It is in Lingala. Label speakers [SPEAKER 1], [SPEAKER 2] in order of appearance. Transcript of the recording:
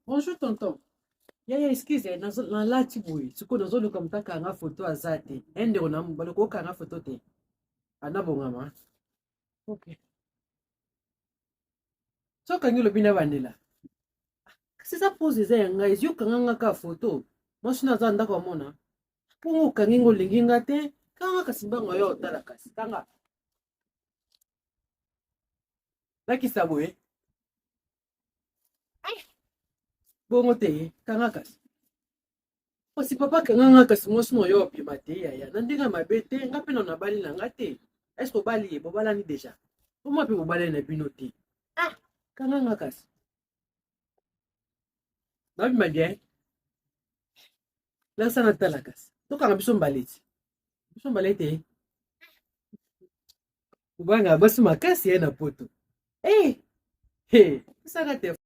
[SPEAKER 1] Bonjour tonton. Yaya excuse nalati boye sikoyo nazoluka moto akanga foto aza te e ndeko na baloko okanga foto te anabongama ok sokangi olobi na bandela kasi eza pose eza ya ngai ezi okanga nga kaka foto mwasi na aza ndako amona mpongo okangi nga olingi nga te kanga kasi mbango yo otala kasi kanga lakisa boye bongo te kanga kasi kasi papa kanga nga kasi mwasi na yo obima te yaya na ndenge ya mabe te nga mpe na nabali na nga te eske obali ye bobalani deja omwa mpe bobalani na bino te ah kanga nga kasi nabima bien lasa natala kasi tokanga biso mbale ti biso mbale te kobanga basi makasi ye na poto. Hey! Hey! Saka te.